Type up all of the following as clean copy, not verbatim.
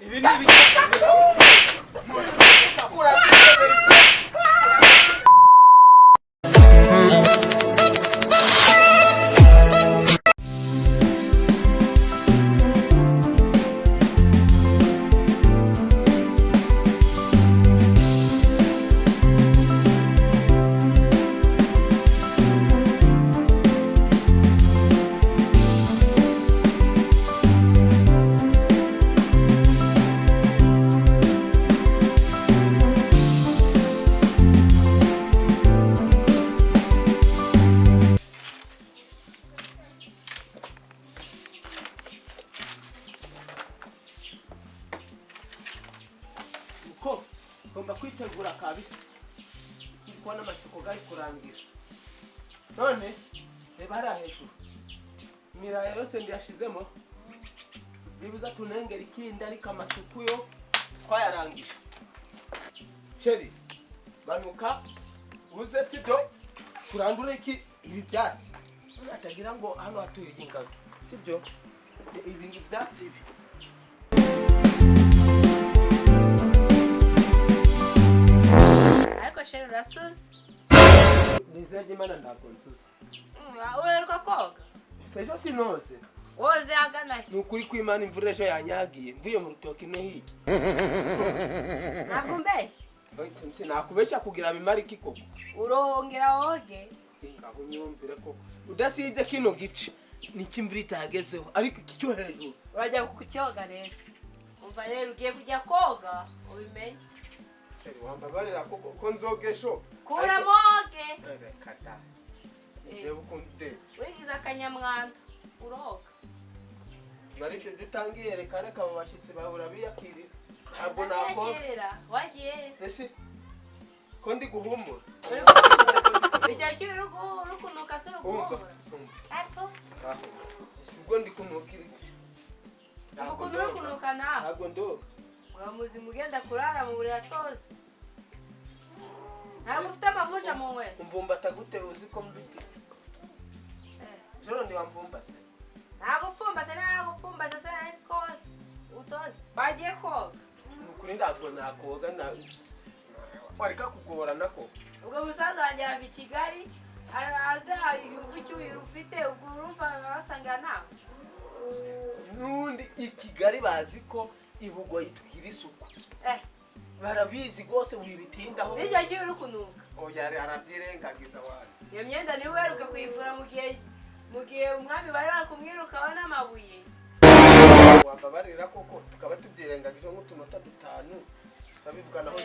Ibi ni ibiki? Uko ugomba kwitegura kabisa, ndi kubona amasoko gari kurangira. None reba hariya hejuru, imiraya yose ndiyashizemo, byibuze tunengera ikindi, ariko amasuku yo twayarangije. Chéri, manuka uze, sibyo? Turandure iki, ibi byatsi, atagira ngo hano hatuye ingagi, sibyo? Ibi byatsi ibi. Ariko chéri, urasuze. Nizere Imana, ntabwo nsuze. Uraheruka koga? Ese ejo sinoze? Woze ahagana he? Ni ukuri kw'Imana, imvura ejo yanyagiye mvuye mu rutoki no hirya. Ntabwo umbeshya? Sinakubeshya kugira bimare iki koko? Urongera woge. Ngaho unyumvire koko, udasibye kino gice niko imvura itagezeho, ariko iki cyo hejuru. Urajya kucyoga rero. Umva rero, ugiye kujya koga ubimenye. Chéri, wambabarira koko ko nzoga ejo? Kuramo woge. Reka da, reba ukuntu de. Wigize akanyamwanda, uroga. Bari ibyo dutangiye, reka reka, abo bashyitsi bahora biyakirira, ntabwo nakoga. Ndakirira wagiye. Ese ko ndi guhumura? Icyo kintu uri kunuka se, uri Umva. guhumura? Umva. Epfo. Aho ubwo ndi kunukira? Ukuntu uri kunuka nawe. Ntabwo ndoga. Wa muzima, ugenda kurara mu buriri atoze, ntabwo ufite amavunja mu nkweto. Umvumbata gute uzi ko mbiti joro ntiwamvumbase? Ntabwo upfumbase, ntabwo upfumbase se, nari nzi ko utoze bagiye koga. Ni ukuri ntabwo nakoga, na wareka kugorana ko. Ubwo musaza wanjye arava i Kigali aze yumva icyuhiro ufite, ubwo urumva basanga nawe. N'ubundi i Kigali bazi ko i Bugoyi tugira isuku. Eh. Barabizi rwose, wibitindaho. N'icyo cyuhiro uri kunuka. Oya, arabyirengagiza wani. Iyo myenda niwe uheruka kuyivura mu gihe umwami bari bari kumwirukaho n'amabuye. Wambabarira koko tukaba tubyirengagije nk'utunota 5, tukabivuganaho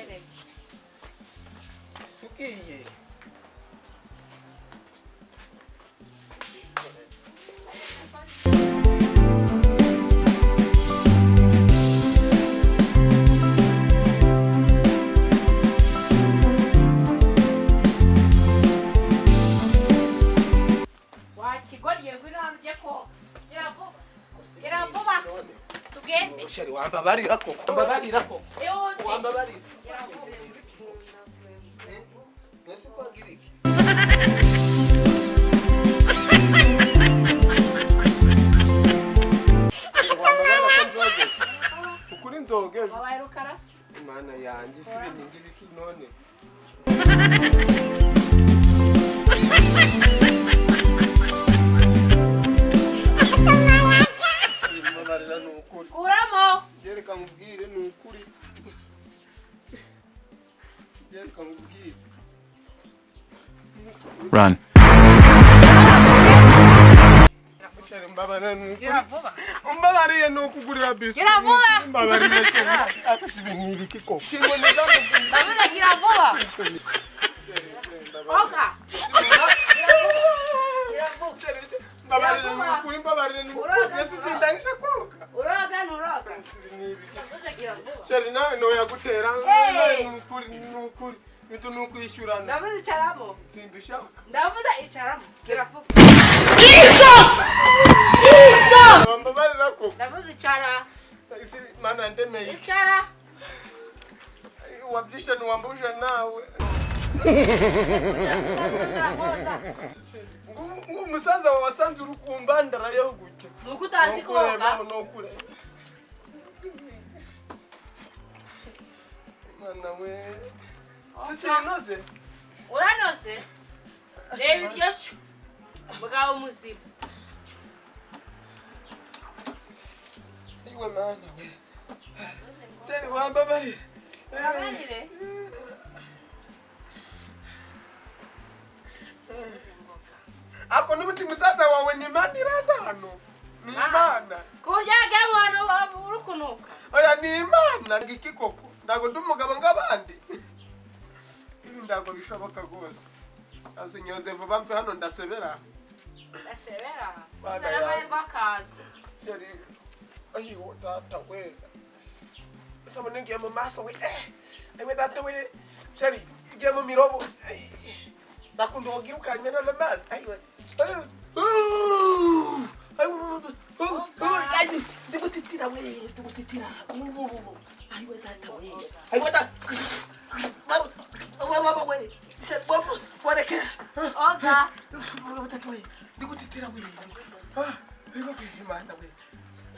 sugiye. Wakigorye, ngwino hano ujye koga, gira vuba, gira vuba tugende. Chéri, wambabarira koko, wambabarira koko. Ihute. Wambabarira. Gira vuba. Mbese uko wagira iki? Wambabarira ko nzogeje, ukuri nzogeje. Wabaye rukarasi. Imana yanjye, si ibintu ngibiki none? Mbabarira, ni ukuri. Kuramo. Reka nkubwire, ni ukuri, reka nkubwire. Run. Chéri, mbabarira, ni ukuri. Gira vuba. Umbabariye ni ukugurira biswi. Gira vuba. Mbabarira, chéri, afite ibintu ibiki koko? Inkoni zamugurira. Ndavuze gira vuba, oga, gira vuba. Mbabarira, ni ukuri, mbabarira, ni ukuri. Ese sindangije koga? Uroga nturoga? Ni ibiki? Ndavuze gira vuba. Chéri, nawe ntoyagutera. Hey! Ni ukuri, ni ukuri, ibyo ni ukwishyurana. Ndavuze icaramo. Simbishaka. Ndavuze icaramo, gira vuba. Mbabarira koko. Ndavuze icara. Ese Mana ndemeye. Icara. Wabyishe ntiwambuje nawe. Umusaza wawe wasanze uri kumbandarayeho gutya. Ni uko utazi koga. Nukureba, nukureba. Mana we, sisinoze. Uranoze? Reba iryo cyo mugabo muzima. Iwe mana we, chéri, wambabariye. Urabarire. Ako n'ubundi musaza wawe ni Imana iraza hano, ni Imana. Ku buryo yagiye mu bantu uri kunuka. Oya, ni Imana. Ngiki koko, ntabwo ndi umugabo nk'abandi. Ibi ntabwo bishoboka rwose. Azinyoze vuba mve hano, ndasebera. Ndasebera. Bana N'amahirwe akaza. Chéri, ayiwo data we, isabune ngiye mu maso we. Ayiwe data we, chéri, igiye mu mirobo. Ay, nakunda ubugira ukanywa n'amazi. Ayiwe. Ayi, ndigutitira we, ndigutitira. Ayiwe data we, ayiwe data we, we wareke. Oga. Data we, ndigutitira we. Ayiwe Imana we,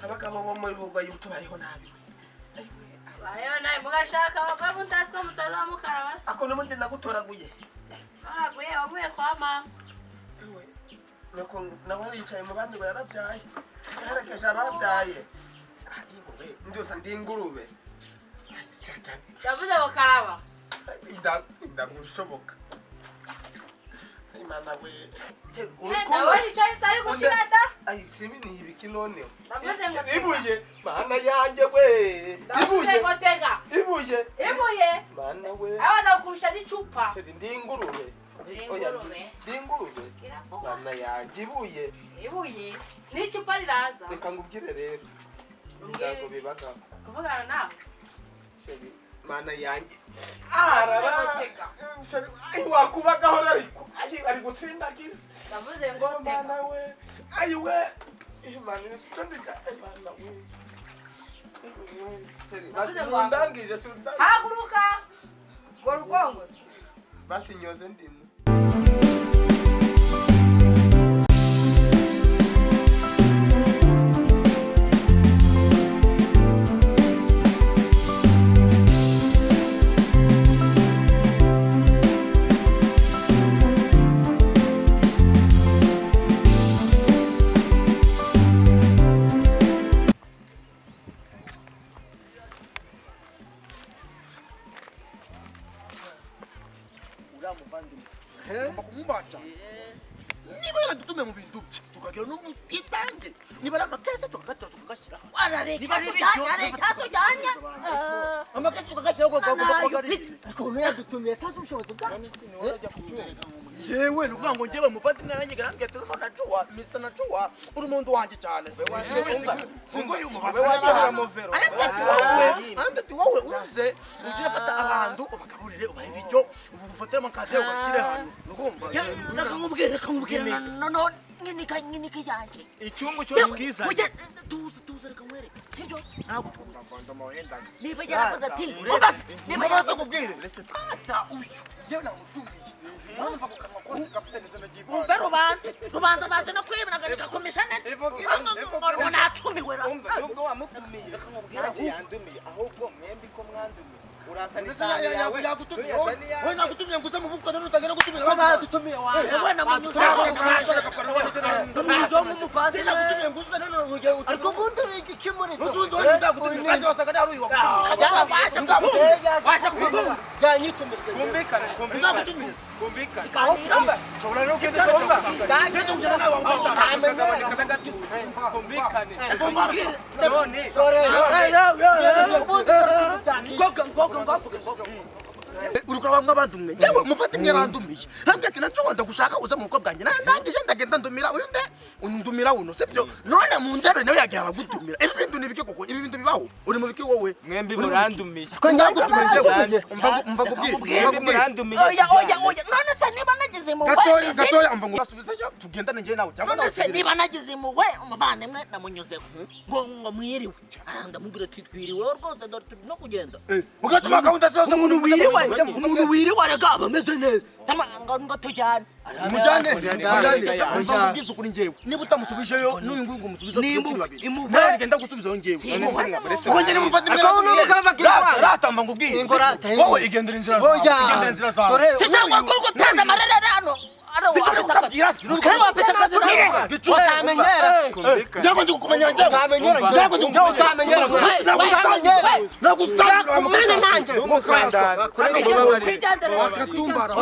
abagabo bo muri bugoyi tubayeho nabi we. Ayiwe. Bayo nawe mugashaka abagore mutazi ko mutazamukaraba se. Ako n'ubundi nagutoraguye. Waguye, waguye kwa mama. Ewe, nyoko nawe aricaye mu bandi ngo yarabyaye, yaherekeje ababyaye. Ayiwe, ndusa ndi ingurube. Ndavuze ngo karaba. Ntabwo bishoboka. Imana we. Ndabona icyo itari gushira da. Ayi, sibi ni ibiki noneho? Ndavuze ngo tega. Ibuye, mana yanjye we. Ndavuze Ibuye. ngo tega. Ibuye. Ibuye. Mana we. Aba ndakubisha n'icupa. Chéri, ndi ingurube. Ndi Oya, ingurube. ndi ingurube. Kiravuga. Mana yanjye, ibuye. Ibuye. N'icupa riraza. Reka ngubwire rero. Umbwire. Ntabwo bibagaho. Kuvugana nawe. Chéri, mana yanjye. Arara. Tega. Chéri, ayi wakubagaho ariko. Ayi ari gutsindagira. Ndavuze ngo Ayi, mana tega. we. Ayi we. Imana nisitondeka. Imana we. Chéri, Ndavuze ngo undangije si undangije. Haguruka. Ngo rugongo. Basi nyoze ndimo. Uriya muvandimwe ugomba kumwubaha cyane. Niba yaradutumiye mu bintu bye, tukagira n'ubwitange, niba ari amakese tukagatora tukagashyiraho. Warareka. Niba ari ibiryo, Tujyanye, reka tujyanye. Amakese tukagashyiraho kagomba kuba ari ibintu. Ariko umuntu yadutumiye atazi ubushobozi bwacu. Njyewe ni ukuvuga ngo njyewe muvandimwe nanjye arambwira ati urimo nacuwa Mr Nacuwa, uri umuntu wanjye cyane. Arambwira ati wowe, arambwira ati wowe uze ujye urafata abantu ubagaburire, ubahe ibiryo, ufatire amakaziye ugashyire hano, urumva? Reka nkubwire, reka nkubwire noneho nyinika, nyinika yanjye. Icyungu cyo bwiza. Ujye tuza, tuza, reka nkwereke, sibyo? Ntabwo tuza. Niba yarakoze ati umbaze, niba niba yarakoze kubwire ata uyu njyewe namutumiye, urumva ako kanwa kose gafite n'izina ry'Imana. Umve, rubanda, rubanda bazi no kwibona ngo nikakumisha neza ngo natumiwe ra. Umva, nubwo wamutumiye, nanjye yandumiye, ahubwo mwembi ko mwandumiye, urasana Mbese isahani yawe. yagutumiye ntuyasane wowe? iyawe. Wowe nagutumiye ngo uze mu bukwe, none utangira gutumira abandi. Badutumiye wawe namunyuzeho, namunyuzeho nk'umuvandimwe. Nagutumiye ngo uze, none ugiye utumiye. Ariko ubundi uri iki muri Uzi ubundi wowe ndagutumiye kandi wasanga ari uyu wagutumiye. Waje kuvuga, Waje kuvuga. Twumvikane, twumvikane. Nzagutumiye. Twumvikane. Ushobora rero kugenda ugenda ugenda nawe wambaye. Akagabane kabe gatuze. Twumvikane. None Ngoga ngoga ngavuga uri kuraba mw'abandi umwe, njyewe umuvandimwe yarandumiye, arambwira ati naco wenda gushaka uze mu bukwe bwanjye. Nawe ndangije ndagenda ndumira uyu, nde ndumira uno, sibyo? None mu ndebe nawe yagiye aragutumira. Ibi bintu ni biki koko? Ibi bintu bibaho? Uri mu biki wowe? Mwembi murandumiye. Ndagutumiye njyewe. Umva ngubwire, umva Mwembi ngubwire. murandumiye. Oya, oya, oya, none se niba nagize impuhwe Gatoya gatoya, umva ngo basubizeyo tugendane njyewe nawe cyangwa none nawe se usubire. Niba nagize impuhwe, umuvandimwe namunyuzeho ngo mwiriwe, arandamubwira ati twiriwe rwose, dore turi no kugenda. Ugatuma gahunda zose Umuntu wiriwe. Umuntu wiriwe arega aba ameze neza. Tama ngo tujyane. Mujyane, mujyane. Mubwize ukuri njyewe. Niba utamusubijeyo n'uyu nguyu ngo umusubize Impuhwe. Nawe genda gusubizayo njyewe. Ubwo njye nimufate Akaba n'umugabo bagira Rata, rata mva ngubwire. Wowe igendera inzira zawe. Igendera inzira zawe. Sishangwa kuri guteza amarere hano. Sitari kukabwira Kari wafite akazi nawe. Utamenyera. Njyewe ndi kukumenyera njyewe. Utamenyera. Njyewe ndi kukumenyera. Utamenyera. Utamenyera. Nagusangira. Kumena nanjye. Wakatumbara.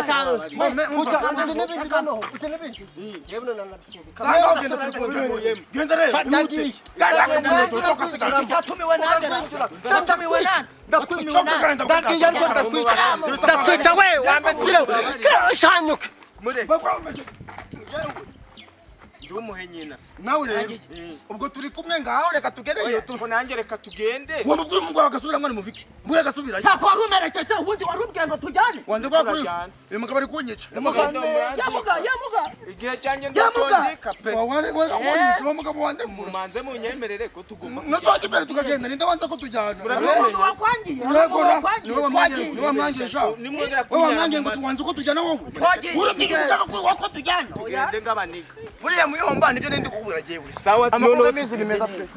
Genda rero. Cyatumiwe nande. Cyatumiwe nande. Ndagiye ariko ndakwica. Ndakwica we wambetsire. Shanyuka. Ndumuhe nyina. Nawe rero ubwo turi kumwe ngaho reka tugereyo. Ko nanjye reka tugende. Uwo mubwira umugabo agasubira mwana mubike. Mbwira agasubira. Cyako wari umerekeje ubundi wari umbwiye ngo tujyane. Wande kwa kuri. Uyu mugabo ari kunyica. Yamuga yamuga. Igihe cyanjye Yamuga. ndacondika pe. Wande kwa kunyica uwo mugabo wande mura. Mumanze munyemerere ko tuguma. Nasohoka imbere tukagenda ninde wanza ko tujyana. Umuntu wakwangiye. Urakora. Niwe wamwangiye. Niwe wamwangiye sha. Nimwongera Wewe wamwangiye ngo tuwanze ko tujyana wowe. Twagiye. Urategeka ko tujyana. Tugende ngabaniga. Buriya muyomba nibyo nindi kukubwira jewe. Sawa Amakuru y'imizi ni meza pe.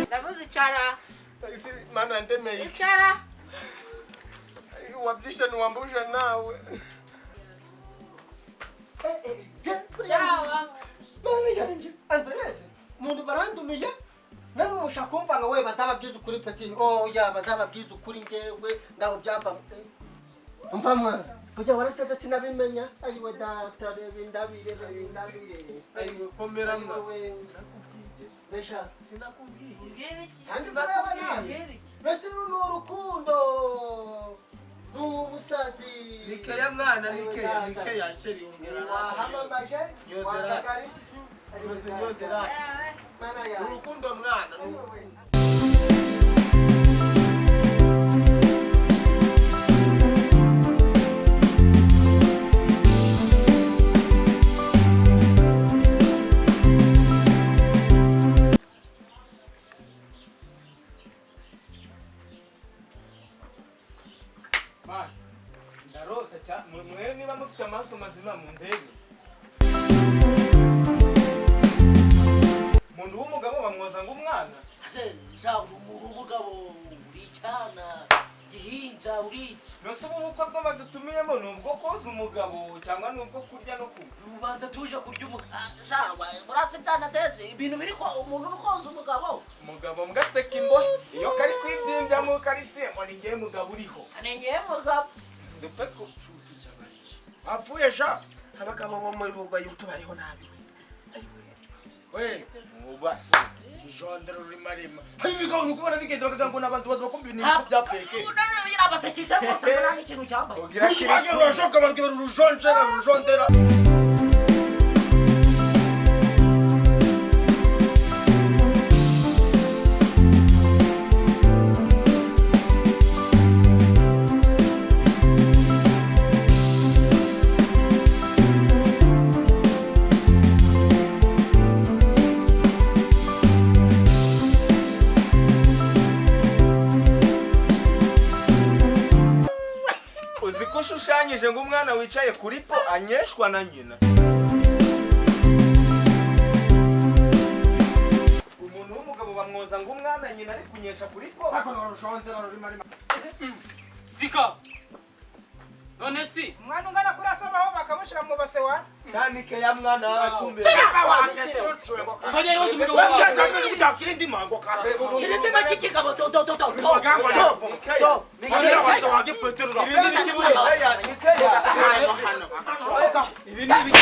Ndavuze icara. Mana ndemeye. Icara. Wabyishe ntiwambuje nawe. Yawa. Mana yanjye anzereze umuntu barandumiye namwe mushaka kumva ngo we bazababwiza ukuri peti oya bazababwiza ukuri njyewe ngaho byava umva mwana kujya waraseze sinabimenya ayiwe data reba indabire reba indabire Ayiwe komera mwa. ayiwe besha Mbwira iki? kandi kureba nabi Mbwira iki? mbese uru ni urukundo ni ubusazi Nikeya mwana nikeya nikeya sheri ongera. wahamamaje wahagaritse Nyoze nyoze rata. Yawe. mana yanjye Urukundo mwana. ayiwe Ndarota cyane mwe niba mufite amaso mazima mundebe. Umuntu w'umugabo bamwoza ngo umwana. Ase nza umugabo uri cyana gihinja uri iki. Nose ubu bukwe bwo badutumiyemo ni ubwo koza umugabo cyangwa ni ubwo kurya no kunywa? Ubanza tuje kurya umugabo. Sawa, muratse byanatetse ibintu biri ko umuntu uri koza umugabo. Umugabo mbwaseka imbohe iyo kari kwibyimbya mu karitsiye ngo ni njyewe mugabo uriho. Anengeye mugabo. Dupfe ku Apfuye sha. Abagabo bo muri Bugoyi tubayeho nabi. We. mubase. Ijondera rurima rima. Hari ibigabo nuko ubona bigenda bakagira ngo ni abantu baza bakumva ibintu niko byapfeke. Abasekije bose mbona n'ikintu cyambaye. Ugira kiri Urwage rurashoka abantu rujonjera rujonjera. Uzi ko ushushanyije ngo umwana wicaye kuri po anyeshwa na nyina. Umuntu w'umugabo bamwoza ngo umwana nyina ari kunyesha kuri po. Sika. None si. Umwana ungana kuri asabaho bakamushyira mu base wa Kandi nikeya mwana wawe kumbe. Ukajya woza umugabo wawe. Wabyaza ameze kutakira indi mango karasa. Kirindima cy'ikigabo to to to to. Magango Nikeya. Nikeya wagipfeterura. Ibi ni ibiki buriya? Nikeya. Nikeya. Ibi ni ibiki?